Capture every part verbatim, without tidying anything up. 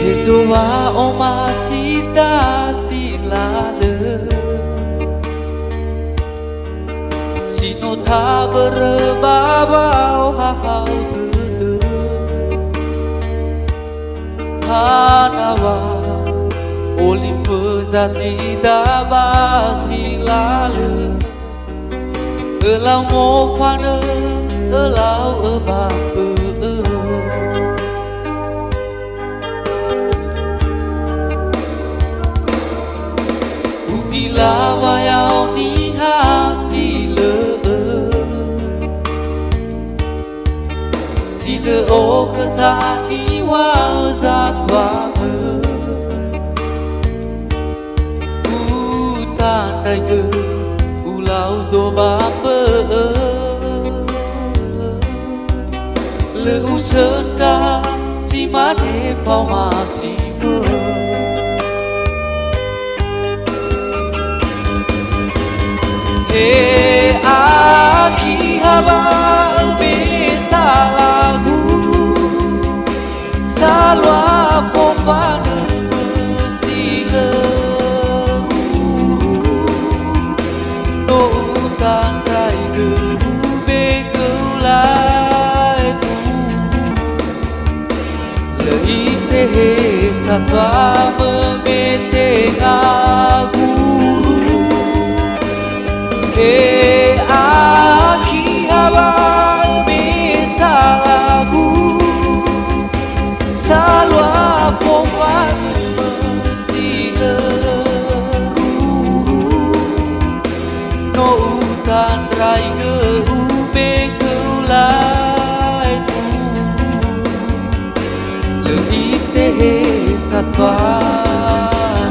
Yesu wa'omasi dasi lalö, si no tabörö ba wa'ohahau dödö. Hana wa olifö zazida ba si lalö, ölau mofanö, ölau öbafö'ö. U'ila wa ya'o niha si lö'ö, si lö okhöta niŵa'ö zatuamö. Utandraigö ulau do ba mbö'ö. Lö usöndra zi mane faoma si mö. He akhi, ha wa öme salagu, salua fofanö si lö ruru. No utandraigö ube khöu laegu. Lö itehe satua mömete ngaguru. He akhi, ha wa öme salagu, salua fofanö si lö ruru. No utandraigö ube khöu laegu. Lö itehe satua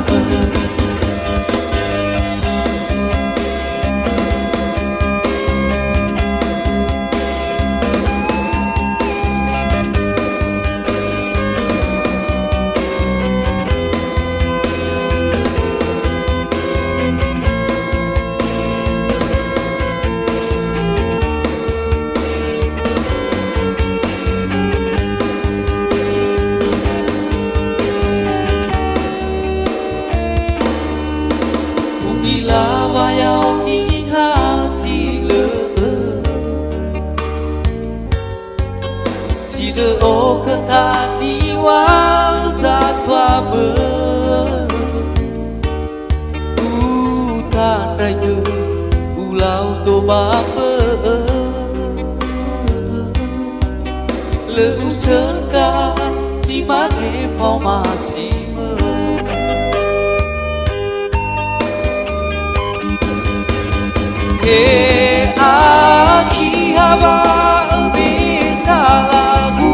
mömö. U'ila wa ya'o niha si lö'ö, si lö okhöta niŵa'ö zatuamö. Utandraigö ulau do ba mbö'ö. Lö usöndra zi mane faoma si mö. He akhi, ha wa öme salagu,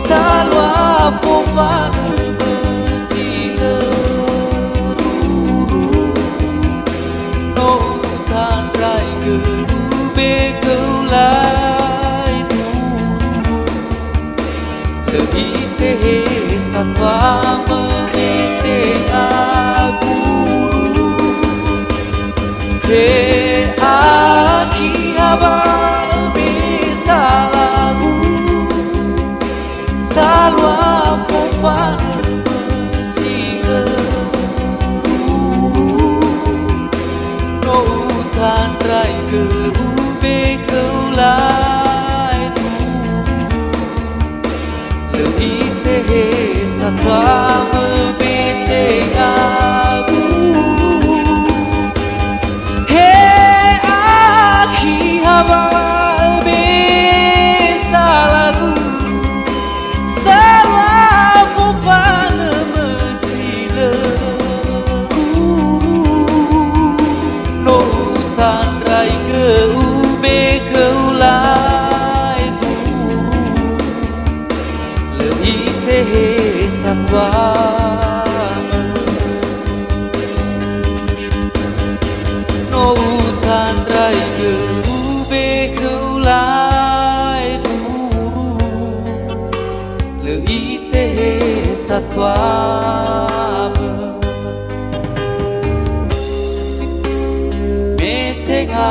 salua fofanö si lö ruru. No utandraigö ube khöu laegu. Lö itehe satua mömete ngaguru. He akhi, ha wa öme salagu, salua fofanö si lö ruru. No utandraigö ube khöu laegu. Lö itehe satua mömete ngaguru. He akhi, ha wa öme salagu, salua fofanö mömö si lö ruru. No utandraigö ube khöu laegu. Lö itehe satua mömö. No utandraigö ube khöu laegu. Lö itehe satua mömö. Me tenga